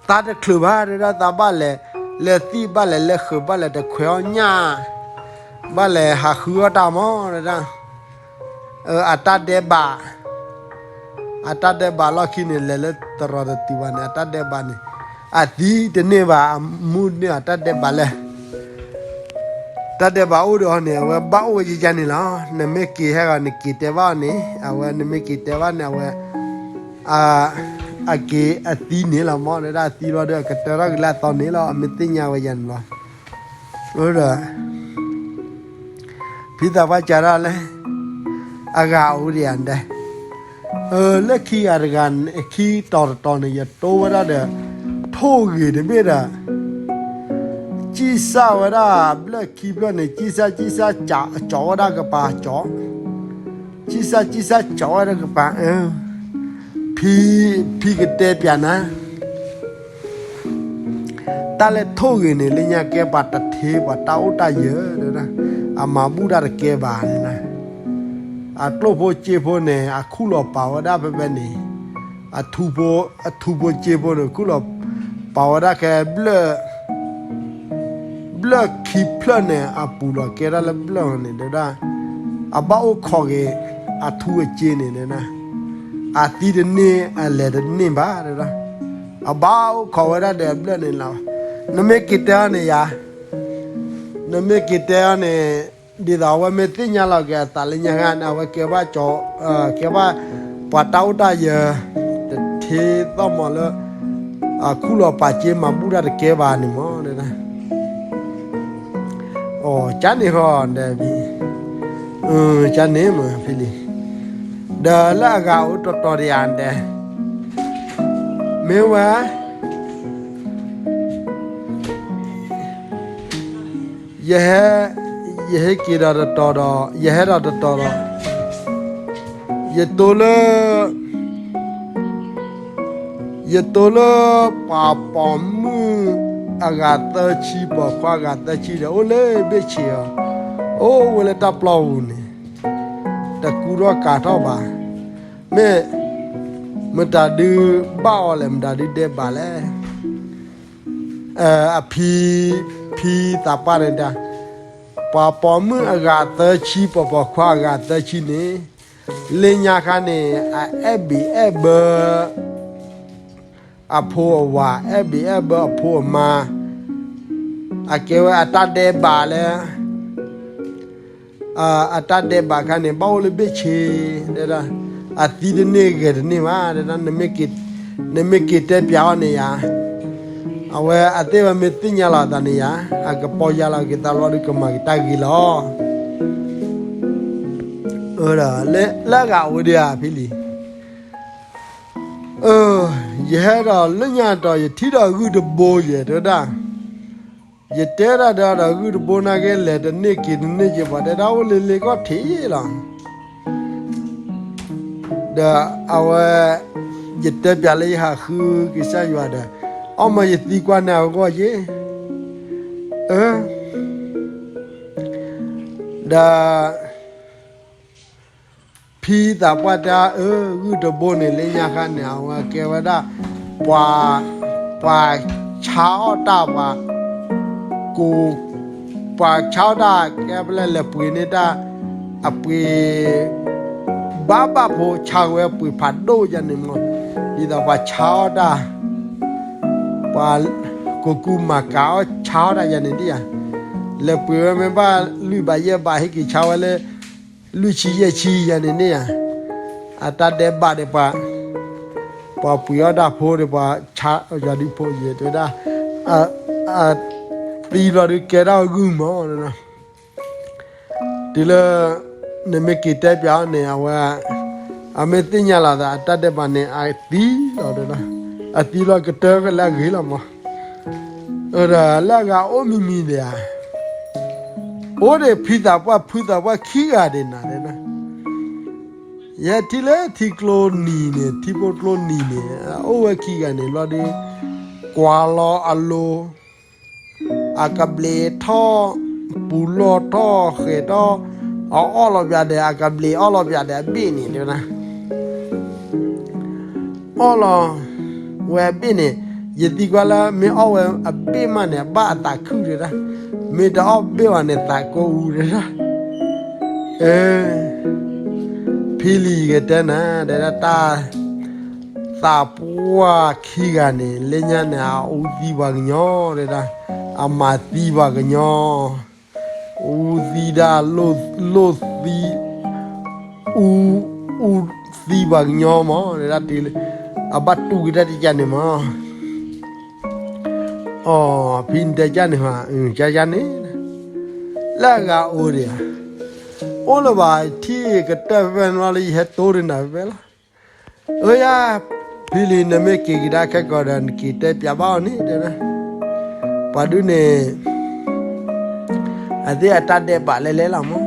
သးတချုးဘၣ် တဲဒၣ် သးဘၣ်လဲၤလၢသံၣ် ဘၣ်လဲၤလၢဃုာ် ဘၣ်လဲၤတခွဲးအီၣ်ညၣ်, ဘၣ်လဲၤဟးဃုအီၣ်တၢ်မး တဲဒၣ် အတၢ်ဒဲးဘး, အတၢ်ဒဲးဘးလီၢ်ခံန့ၣ် လဲၤလၢတရီတတုၤဘၣ်န့ၣ် အတၢ်ဒဲးဘးန့ၣ် အသံတန့ၢ်ဘၣ်, အမူန့ၢ်အတၢ်ဒဲးဘးလၢ တၢ်ဒဲးဘးအိၣ်ဒီးအီၤန့ၣ် အဝဲဘၣ်အိၣ်ဝဲယယါန့ၣ်လီၤ. နမ့ၢ်က့ၤဟဲဂီၤ နက့ၤတဲဘၣ်အီၤန့ၣ် အဝဲ နမ့ၢ်က့ၤတဲဘၣ်န့ၣ် အဝဲ အက့ၤအသံန့ၣ်လီၤမး တဲဒၣ် အသံလီၤဒီး အကတၢၢ်ထီၣ်က့ၤလၢအသီန့ၣ်လီၤ. အမ့ၢ်သ့ၣ်ညါဝဲယၤန့ၣ်လီၤ. ဒီး ဖံသးပှၢ်စံးဒၣ်လဲၣ်, အဂၤအိၣ်ဒံးဧါဒဲး, လၢခံဂၤတဂၤ ခံတီၤတတီၤန့ၣ် ယတိဝဲဒၣ်ဒီး ထိၣ်ဂ့ၤတဘ့ၣ်ဒီး ကံၣ်စၢ်ဝဲဒၣ်ဘျၢၣ်ခံဖျၢၣ်န့ၣ် ကံၣ်စၢ်ကံၣ်စၢ် ကၠီဝဲဒၣ်ကပၤကၠီ, ကံၣ်စၢ်ကံၣ်စၢ် ကၠီဝဲဒၣ်ကပၤ, ဖံ ဖံကတဲပျးနၤ တၢ်လၢထိၣ်ဂ့ၤန့ၣ် လၢညါကဲပှၤတထ့ ပှၤတၢ်အိၣ်တၢ်ယၢၤ, အမၤဘူၣ်တၢ်တကဲဘၣ်န့ၣ်, အကျိၣ်ဖိစ့ဖိန့ၣ် အခူၣ်လီၤပာ်ဝဲဒၣ်ဖဲဖဲန့ၣ်, အထူဖိစ့ဖိန့ၣ် ခူၣ်လီၤပာ်ဝဲဒၣ်ခဲဘျၢၣ် ဘျၢၣ်ခံဖျၢၣ်န့ၣ် အပူၤလီၤကဲဒၣ်လၢဘျၢၣ်န့ၣ် တဲဒၣ်, အဘၣ်အိၣ်ခိးက့ၤ အထူအစ့န့ၣ် တဲဒၣ်, အသံတန့ၢ် အလဲၤတန့ၢ်ဘၣ် တဲဒၣ်, အဘၣ်အိၣ်ခိးဝဲဒၣ်ဒီးအဘျၢၣ်န့ၣ်လီၤ. နမ့ၢ်က့ၤတဲအီၤန့ၣ်ယၤ, နမ့ၢ်က့ၤတဲအီၤန့ၣ် ဒ်သိးအဝဲမ့ၢ်သ့ၣ်ညါလီၤက့ၤအသးလၢညါခါန့ၣ် အဝဲကဲဘၣ်ကၠီ, ကဲဘၣ်ပှၤတၢ်အိၣ်တၢ်ယၢၤ တထ့သီၣ်မးလၢ အခူၣ်လီၤပာ်စ့မၤဘူၣ်တၢ်တကဲဘၣ်န့ၣ်မး တဲဒၣ်, အိ ကန့ၣ်ဃီဒီး ကန့ၣ်မ့ၢ်ဖဲလံ, ဒီးလၢအဂၤအိၣ်တတီၤတယၤဒဲး, မ့ၢ်ဝဲ ယဟဲ, ယဟဲက့ၤဒီးတတီၤဒီး ယဟဲဒီးတတီၤဒီး ယတိၢ်လၢ ယတိၢ်လၢပှၤပိာ်မုၣ်အဂၤသၢဆံ ပိာ်ခွါအဂၤသၢဆံဒီး အိၣ်လၢဘ့ၣ်ဆ့ၣ်အီၤ, အိၣ်ဝဲလၢတၢ်ပျီပူၤန့ၣ်, တကူထီၣ်ကၤထီၣ်ဘၣ်, မ့ၢ် မတၤဒုးဘၣ်အီၤလဲၣ်, မတၤဒုးဒဲးဘးလဲၣ်. အဖံ, ဖံသးပှၢ်န့ၣ်ဒၣ်, ပှၤပိာ်မုၣ်အဂၤသၢဆံ ပှၤပိာ်ခွါအဂၤသၢဆံန့ၣ်, လၢညါခါန့ၣ် အအဲၣ်ဘၣ်အဲၣ်ဘၢ အဖိအဝၤ, အဲၣ်ဘၣ်အဲၣ်ဘၢအဖိအမါ, အကဲဝဲအတၢ်ဒဲးဘးလၢ အတၢ်ဒဲးဘးခါန့ၣ် ဘၣ်အိၣ်လၢဘ့ၣ်ဆ့, တဲဒၣ်, အသံတန့ၢ်ဂဲၤတန့ၢ်ဘၣ်, တဲဒၣ်, နမ့ၢ်က့ၤတဲပၠးအီၤန့ၣ်ယၤ, အဝဲအသ့ၣ်ဝဲမ့ၢ်သ့ၣ်ညါလီၤအသးန့ၣ်ယၤ, အကပီၢ်ယၢ်လီၤက့ၤသးလီၤဒီးကမၤက့ၤတၢ်ဂ့ၤလီၤ. လၢအဂၤအိၣ်ဝဲဒၣ်ဧါ ဖံလံၤ, ယဟဲဒီးလၢညါတီၤ ယထံၣ်ဒီးဂုၢ်တဘိယဲၢ် တဲဝဲဒၣ်, ယတဲဒၣ်ဒီးဂုၢ်တဘိနာ်က့ လဲၤတန့ၢ်က့ၤတန့ၢ်က့ၤ ပှၤတဲဒၣ်အိၣ်လၢလ့ကီၢ်ထံးလီၤ. ဒီးအဝဲ, ယတဲပၠးလၢယဟးဃုကစၢ်ယွၤဒီး, အီၣ်မးယသံကွၢ်န့ၢ်အဂီၢ်ယ့ၢ်, ဒီး ဖံသးပှၢ်တဲအီၤ ဂုၢ်တဘိန့ၣ် လၢညါခါန့ၣ် အဝဲကဲဝဲဒၣ် ပှၤ, ပှၤဆါအီၣ်တၢ် ပှၤကိး, ပှၤဆါအီၣ်တၢ် ကဲပလဲလဲၤပှ့ၤန့ၢ်တၢ်, အပှ့ၤ ဘၣ်ဘၣ်ဖိ ဆါဝဲပှ့ၤဖးဒိၣ်ယါန့ၣ်မး, ဒ်သိးပှၤဆါအီၣ်တၢ်, ပှၤကိးကူမၤကၤအီၣ်ဆါအီၣ်တၢ်ယါန့ၣ်ဒ်ဧါ, လဲၤပှ့ၤဝဲမ့ၢ်ဘၣ်လွံၢ်ဘးယဲၢ်ဘး ဟ့ၣ်က့ၤဆါဝဲလၢ လွံၢ်ဆံယဲၢ်ဆံယါန့ၣ်န့ၣ်ဧါ, အတၢ်ဒဲးဘးဒီးပှၤ, ပှၤပှ့ၤအီၣ်တၢ်ဖိဒီးပှၤဆါယါဒုးဖိယဲၢ် တဲဝဲဒၣ်, အ, အသံလီၤဒုးကဲဒၣ်ဂုၢ်မး, တုၤလၢ နမ့ၢ်က့ၤတဲပၠးအီၤန့ၣ် အဝဲ, အမ့ၢ်သ့ၣ်ညါလီၤသး အတၢ်ဒဲးဘးန့ၣ် အသံလီၤဒီး, အသံလီၤကတၢၢ်လၢအဂ့ၤလီၤမး, ဒီးလၢအဂၤအိၣ်မံၤမံၤဒံးဧါ, အိၣ်ဒီးဖံသးပှၢ်ဖုသးပှၢ်ခံဂၤဒံးနၤဒဲး, ယဟဲထံၣ်လၢထံကျိနံၤန့ၣ် ထံဖိကျိနံၤန့ၣ် အိၣ်ဝဲခံဂၤန့ၣ်လီၤဒီး, ကွၢ်လီၤအလိၤ အကဘျံးထီၣ်, ပူၤလီၢ်ထီၣ်ဃဲၤထီၣ်, အအီၣ်လီၤပၠးဒီး အကဘျံးအီၣ်လီၤပၠးဒီးအဘ့ၣ်န့ၣ်တဲဝဲဒၣ်, အီၣ်လီၤဝဲအဘ့ၣ်န့ၣ်, ယသံကွၢ်လၢမ့ၢ်အီၣ်ဝဲအဘ့ၣ်မးန့ၣ် အဘၣ်အသးခုၣ်တဲဒၣ်, မ့ၢ်တအီၣ်ဘ့ၣ်ဘၣ်န့ၣ် သးကိၢ်အူတဲဒၣ်, ဖံလံၤယကတဲနၤ တဲဒၣ်တၢ် သးပှၢ်ခံဂၤန့ၣ် လၢညါန့ၣ် အအူသံပှၤကညီတဲဒၣ်, အမၤသံပှၤကညီ, အူသံဒၣ်, လိၣ်သံ, အူ, အူသံပှၤကညီမး တဲဒၣ်, အဘၣ်တူၢ်က့ၤတၢ်တကးန့ၣ်မး, အီ, ဖံတဲကန့ၣ်, ကန့ၣ်, လၢအဂၤအိၣ်ဒံးဧါ, အိၣ်လၢၤဘၣ် ထံၣ်ကတၢၢ်ဖဲဖဲန့ၣ်လီၤ လၢယဟဲတိၢ်ဒံးနၤဖဲဖဲလီၤ, အၢယၤ, ဖံလံၤ နမ့ၢ်က့ၤကဒါခဲကိာ်ဒီး နက့ၤတဲပၠးဘၣ်အီၤန့ၣ်တဲ, ပှၤဒုန့ၣ် အသ့ၣ်အတၢ်ဒဲးဘးလဲၤလဲၤလီၤမး,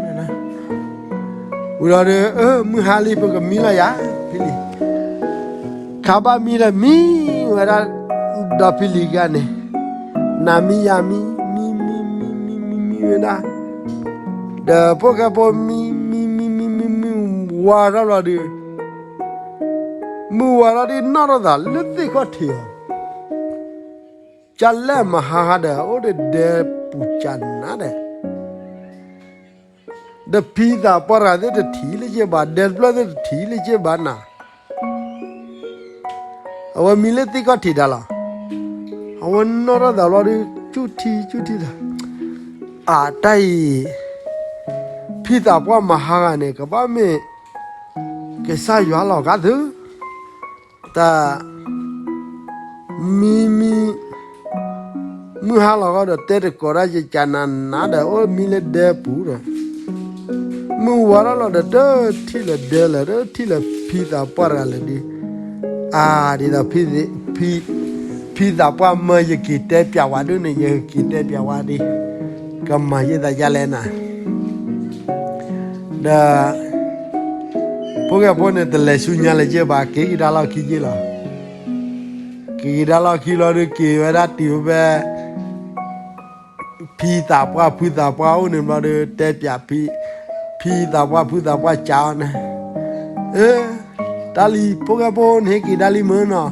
ဝံၤလီၤဒီး မုၢ်ဟါလံ ပကမံလီၤယၤ, ဖံလံၤ, ခါဘၣ်မံဒီးမံဝဲဒၣ်, ဒီးဖံလံၤကန့ၣ်, နၤမံယၤမံ, မံမံမံမံမံမံဝဲဒၣ်, ဒီးဖိၣ်ဃဲဖိမံ, မံမံမံမံမံ, ဝါထီၣ်လီၤဒီး မုၢ်ဝါထီၣ်ဒီးနီၣ်ထီၣ်သးလၢသ့ၣ်ခီၣ်ထံးအီၤ, ကလဲၣ်မဟါဟါဒီး အိၣ်ဒီးဒဲပူၤကနၤဒီး, ဒီးဖံသးပှၢ်တဂၤသ့ၣ်တထံၣ်လၢက့ဘၣ်, ဒဲတဖျၢၣ်သ့ၣ်တထံၣ်လၢက့ဘၣ်နၤ, အဝဲမံလၢသ့ၣ်ခီၣ်ထံးဒၣ်လီၤ, အဝဲနီၣ်ထီၣ်သးလီၤဒီး ကူၣ်ထံကူၣ်ထံသး, အတၢ်အံၤ ဖံသးပှၢ်မဟါဂၤန့ၣ် ကဘၣ်မ့ၢ် ကစၢ်ယွၤလီၤဂာ်သု, တၢ် မံမံ မုၢ်ဟါလီၤဂီၢ်ဒီး တဲတကိးတၢ်ယကနၤနၤဒီး အိၣ်မံလၢဒဲပူၤဒီး, မုၢ်ဝါထီၣ်လီၤဒီး တထံၣ်လၢၤဒဲလၢၤ တထံၣ်လၢၤဖံသးပှၢ်တဂၤလၢၤဒီး, အါ ဒ်သိး ဖံသးပှၢ်မၢယက့ၤတဲပၠးဝဲဒၣ်န့ၣ် ယက့ၤတဲပၠးဝဲဒၣ်, ကမၤယဲၢ်သးယါလဲၣ်နၤ, ဒီး ဖိၣ်ဃဲဖိန့ၣ် တလဲၤဆူညါလၢၤက့ဘၣ် က့ၤကဒါလီၢ်ခံက့လီၤ, က့ၤကဒါလီၢ်ခံလီၤဒီး က့ၤဝဲဒၣ်တုၤဖဲ ဖံသးပှၢ်ဖုသးပှၢ်အိၣ်န့ၣ်ဘျီဒီး တဲပၠး ဖံသးပှၢ်ဖုသးပှၢ်ကးအီၤန့ၣ်, အၢ တၢ်လံ ဖိၣ်ဃဲဖိ နဟဲက့ၤဒၣ်လံမ့ၢ်နီၤ,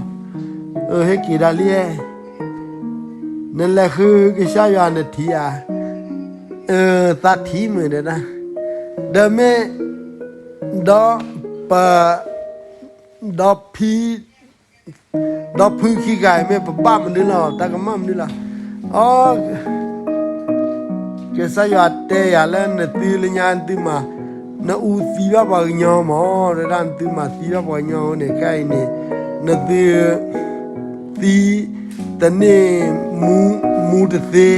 အၢ ဟဲက့ၤဒၣ်လံဧၢ, နလဲၤဃုကစၢ်ယွၤနထံၣ်ဧါ, သးထံၣ်မုာ်ဒဲဒၣ်, ဒီးမ့ၢ်, ဒီးပ, ဒီးဖံ, ဒီးဖုခံဂၤအံၤမ့ၢ်ပဘၣ်မနုၤလီၤ တၢ်ကမၣ်မနုၤလီၤ, အ ကစၢ်ယွၤတဲယၤလၢနသုလၢညါနသုမၤ, နအူသံဘၣ်ပှၤကညီမး တဲဒၣ် နသုမၤသံဘၣ်ပှၤကညီအဃိန့ၣ် ခဲအံၤန့ၣ်, နသု, သံတန့ၢ်မူ, မူတသ့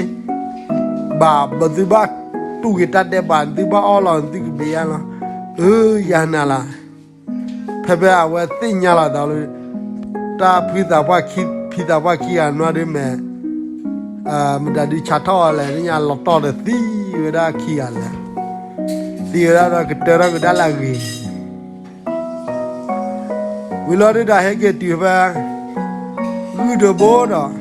ဘၣ်, ပသုဘၣ်တူၢ်က့ၤတၢ်ဒဲးဘး နသုဘၣ်အီၣ်လီၤ နသုကဘ့ၣ်ယါလီၤ, အၢ ယၤနၤလီၤ. ဖဲဖဲအဝဲသ့ၣ်ညါလီၤသးလၢ, တၢ်ဖုသးပှၢ်ခံ, ဖံသးပှၢ်ခံဂၤနွါဒုးမဲာ်, မတၤဒုးဆါထီၣ်အီၤလဲၣ် သ့ၣ်ညါလီၤတီၢ်ဒီးသံဝဲဒၣ်ခံဂၤလဲၣ်, သံဝဲဒၣ်ဒီးကတၢၢ်ထီၣ်ကဒါလၢအဂ့ၤ, ဝံၤလီၤဒုးဒီးဟဲက့ၤတုၤဖဲ, ဂုၢ်တဘိဒီး,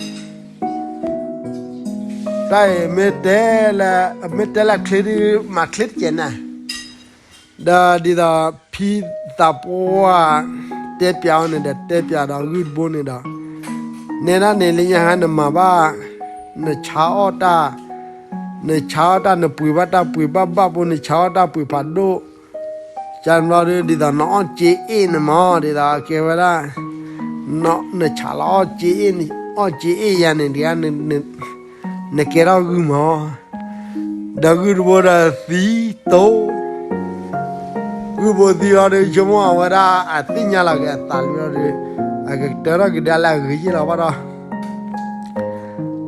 တၢ်အံၤမ့ၢ်တဲလၢ, မ့ၢ်တဲလၢချ့ဒုး မၤချ့တကဲးန့ၣ် ဒီးဒ်သိးဖံသးပှၢ်တဲပၠးအီၤန့ၣ်ဒီး တဲပၠးဒီးဂုၢ်တဘိန့ၣ်ဒီး, နဲဒၣ်န့ၣ်လၢညါဟါနမၤဘၣ်, နဆါအီၣ်တၢ်, နဆါအီၣ်တၢ် နပှ့ၤဘၣ်တၢ်ပှ့ၤဘၣ်ဘၣ်ဖိ နဆါအီၣ်တၢ်ပှ့ၤဖးဒိၣ်, ကန့ၣ်ဘျီဒုး ဒ်သိးနအီၣ်စ့အ့ၣ်န့ၣ်မး ဒ်သိးကဲဝဲဒၣ်, နဆါလီၤအီၣ်စ့အ့ၣ်, အီၣ်စ့အ့ၣ်ယၤန့ၣ် ဒ် နကဲထီၣ်ဂုၢ်မး, ဒီးဂုၢ်တဘိဒီးသံတိ, ဂုၢ်ဘိသံလီၤဒီး ဆိကမိၣ်အဝဲဒၣ် အသ့ၣ်ညါလီၤက့ၤအသးလံလီၤဒီး, အကတၢၢ်ထီၣ်ကဒါလၢအဂ့ၤယ့ၢ်လီၤဘၣ်ဒီး,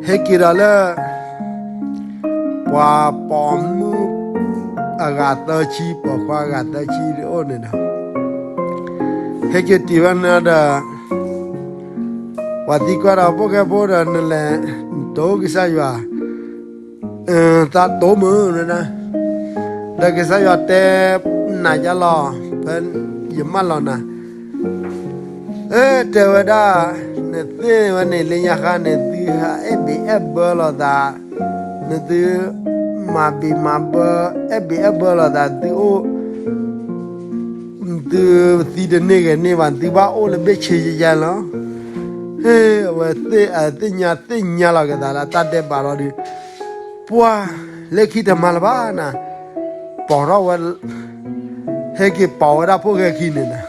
ဟဲက့ၤဒီးလၢ ပှၤပိာ်မုၣ်အဂၤသၢဆံ ပိာ်ခွါအဂၤသၢဆံအိၣ်န့ၣ်ဒီး, ဟဲက့ၤတုၤဖဲန့ၣ်ဒီး ပှၤသံကွၢ်ဒီးဖိၣ်ဃဲဖိဒီး နလဲၤ, နတိၢ်ကစၢ်ယွၤ, သးတိၢ်မုာ်န့ၣ်, ဒီးကစၢ်ယွၤတဲနၤယါလီၤ, ဖဲယမၢလီၤနၤ, အၢ တဲဝဲဒၣ်, နသ့ၣ်ဝဲန့ၣ်လၢညါဃါန့ၣ် သုဟးအဲၣ်ဘ့ၣ်အဲၣ်ဘၢလိာ်သး, နသုမၤဘ့ၣ်မၤဘၢ, အဲၣ်ဘ့ၣ်အဲၣ်ဘၢလိာ်သး သုအိၣ် သုသံတန့ၢ်ဂဲၤန့ၢ်ဘၣ် သုဘၣ်အိၣ်လၢဘ့ၣ်ဆ့ယဲယဲလီၤ. ဟ့ အဝဲသ့ၣ်ညါလီၤက့ၤသးလၢတၢ်ဒဲးဘးလီၤဒီး, ပှၢ်, လၢခံတမၤလၢၤဘၣ်နၤ, ပိာ်ထီၣ်ဝဲ, ဟဲက့ၤပိာ်ဝဲဒၣ်ဖိၣ်ဃဲခံန့ၣ်နၤ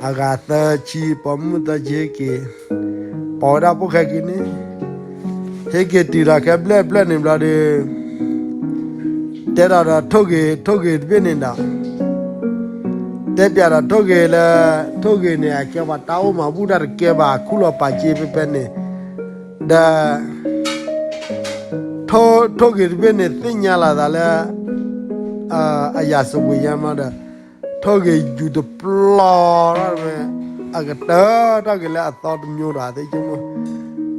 အဂၤသၢဆံ ပိာ်မုၣ်သၢဆံဟဲက့ၤ, ပိာ်ဝဲဒၣ်ဖိၣ်ဃဲခံန့ၣ်, ဟဲက့ၤတုၤဒီးခဲဘျဲၣ်ဘျဲၣ်န့ၣ်ဘျီဒီး, တဲဒီးဒီးထိၣ်ဂ့ၤ ထိၣ်ဂ့ၤတဘ့ၣ်န့ၣ်ဒီး, တဲပၠးဒီးထိၣ်ဂ့ၤလၢ, ထိၣ်ဂ့ၤန့ၣ် အကဲပှၤတၢ်အိၣ်မၤဘူၣ်တၢ်တကဲဘၣ် ခူၣ်လီၤပာ်စ့ဖဲဖဲန့ၣ်, ဒီး ထိၣ်ဂ့ၤတဘ့ၣ်န့ၣ် သ့ၣ်ညါလီၤသးလၢ အယၤစဝ့ၤယါမးဒီး, ထိၣ်ဂ့ၤယူၤတပျီထီၣ်ဝဲ, အကတၢၢ်ထီၣ်က့ၤလၢအသီတမျိုးဒီးသ့ၣ်ကမ,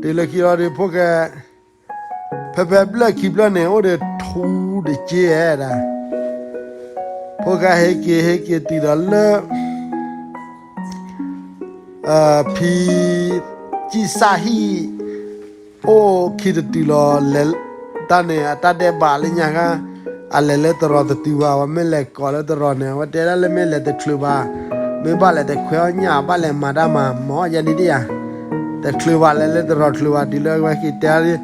တုၤလၢခံလီၤဒီးဖိၣ်ဃဲ, ဖဲဖဲဘျဲၣ်ခံဘျဲၣ်န့ၣ် အိၣ်ဒီးထူတက့ဧဲဒၣ်, ဖိၣ်ဃဲဟဲက့ၤ ဟဲက့ၤတုၤဒီးလၢ ဖံ ကံၣ်စၢ်ဟံၣ်အိၣ်ခံတတုၤလီၤ, လဲၤတၢ်န့ၣ် အတၢ်ဒဲးဘးလၢညါခါ, အလဲၤလၢတရီးတတုၤဘၣ်, အဝဲမ့ၢ်လဲၤကိးလၢတရီးန့ၣ် အဝဲတဲဒၣ်လၢမ့ၢ်လဲၤတချုးဘၣ်, မ့ၢ်ဘၣ်လဲၤတခွဲအီၣ်ညၣ် ဘၣ်လဲၤမၤတၢ်မၤမၤအီၣ်ယါဒ်ဒ်ယါ, တချုးဘၣ်လဲၤလၢတရီးချုးဘၣ် တုၤလၢအဝဲက့ၤတဲ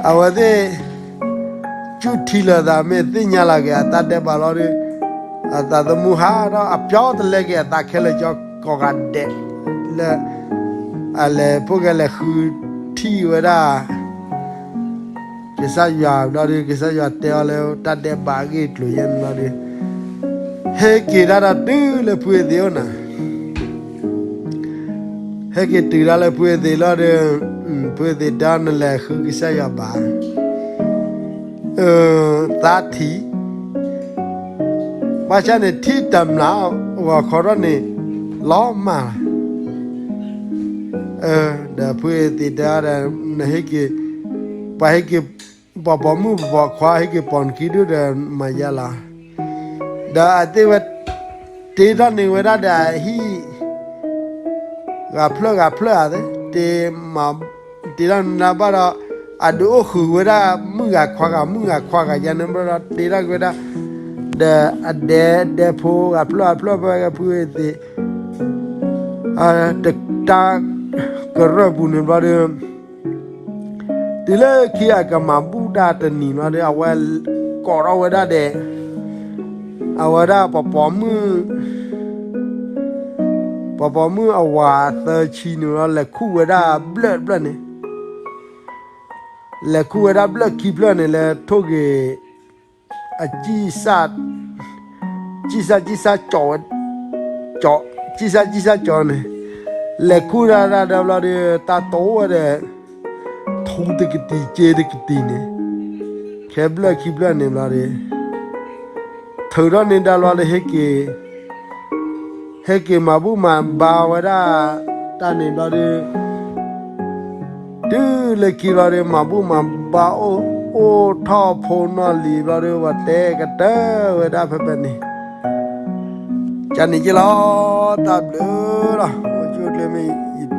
အဝဲသ့ၣ် ကူၣ်ထံလၢာ်သး မ့ၢ်သ့ၣ်ညါလီၤက့ၤအတၢ်ဒဲးဘးလီၤဒီး, အသးသမူဟးထီၣ် အပျီတလဲက့ၤအသးခဲလၢာ်ကၠီကိးဂၤဒဲး, လၢ အလဲၤဖိၣ်ဃဲလဲၤဃုထံၣ်ဝဲဒၣ် ကစၢ်ယွၤဘျီဒီး ကစၢ်ယွၤတဲအီၤလၢတၢ်ဒဲးဘးအဂ့ၢ်အကျိၤယဲန့ၣ်ဘျီဒီး, ဟဲက့ၤဒၣ်ဒီးတုၤလၢဖုအသ့ၣ်အိၣ်နၤ ဟဲက့ၤတုၤဒၣ်လၢဖုအသ့ၣ်လီၤဒီး, ဖုအသ့ၣ်တဲအီၤ နလဲၤဃုကစၢ်ယွၤဘၣ်, သးထံၣ်, ဘၣ်ဆၣ်န့ၣ်ထံၣ်တမျၢ် ဂီၤခီထီၣ်န့ၣ် လီၤမၢ်လီၤ, ဒီးဖုအသ့ၣ်တဲအီၤဒီး, နဟဲက့ၤ, ပှၤဟဲက့ၤ, ပှၤပိာ်မုၣ်ပှၤပိာ်ခွါဟဲက့ၤပိာ်နခံဒုၣ်ဒီးမၤယါလီၤ, ဒီးအသ့ၣ်ဝဲ တ့ထီၣ်န့ၢ်ဝဲဒၣ်ဒီးအဟံၣ် ဂၤဖျၢၣ်ဂၤဖျၢၣ်ဧါ, တ့, တ့ထီၣ်န့ၢ်ဘၣ်ဒီး, အဒုးအိၣ်ဃုာ်ဝဲဒၣ် မုၣ်ဂၤခွါဂၤ မုၣ်ဂၤခွါဂၤယါန့ၣ်ဘျီဒီး တ့ထီၣ်က့ၤဝဲဒၣ်, ဒီးအဒဲဒဲဖိဂၤဖျၢၣ်ဂၤဖျၢၣ်ဖဲကဖုအသ့ၣ် တၢ်ကရၢၢ်ပူၤန့ၣ်ဘျီဒီး, တုၤလၢခံအကမၤဘူၣ်တၢ်တနံၤဘျီဒီး အဝဲကိးထီၣ်ဝဲဒၣ်ဒီး အဝဲဒၣ်ပှၤပိာ်မုၣ် ပှၤပိာ်မုၣ်အဝၤသၢဆံန့ၣ်လီၤ လဲၤခူၣ်ဝဲဒၣ်ဘျၢၣ်တဖျၢၣ်န့ၣ်, လဲၤခူၣ်ဝဲဒၣ်ဘျၢၣ်ခံဖျၢၣ်န့ၣ် လဲၤထိၣ်က့ၤ အ ကံၣ်စၣ်ကံၣ်စၣ်ကၠီဝဲ, ကံၣ်စၣ်ကံၣ်စၣ်ကၠီန့ၣ်, လဲၤခူၣ်ဒၣ်ဒၣ်ဒီးဘျီဒီး တၢ်တိဝဲဒီး ထူတကတံၤ စ့တကတံၤန့ၣ်, ခဲဘျၢၣ်ခံဖျၢၣ်န့ၣ်ဘျီဒီး ထုးထီၣ်န့ၢ်ဒၣ်လီၤဒီး ဟဲက့ၤ ဟဲက့ၤမၤဘူၣ်မၤဘါဝဲဒၣ် တၢ်န့ၣ်ဘျီဒီး တုၤလၢခံဘျီဒီး မၤဘူၣ်မၤဘါအိၣ် အိၣ်ထီၣ်ဖိနီၢ်လံၤဘျီဒီး ပှၤတဲကတၢၢ်ဝဲဒၣ်ဖဲဖဲန့ၣ်, ကန့ၣ်က့လီၤ, တၢ်ဘျုးလီၤ, အိၣ်ဆူၣ်အိၣ်ချ့မ့ၢ်ယ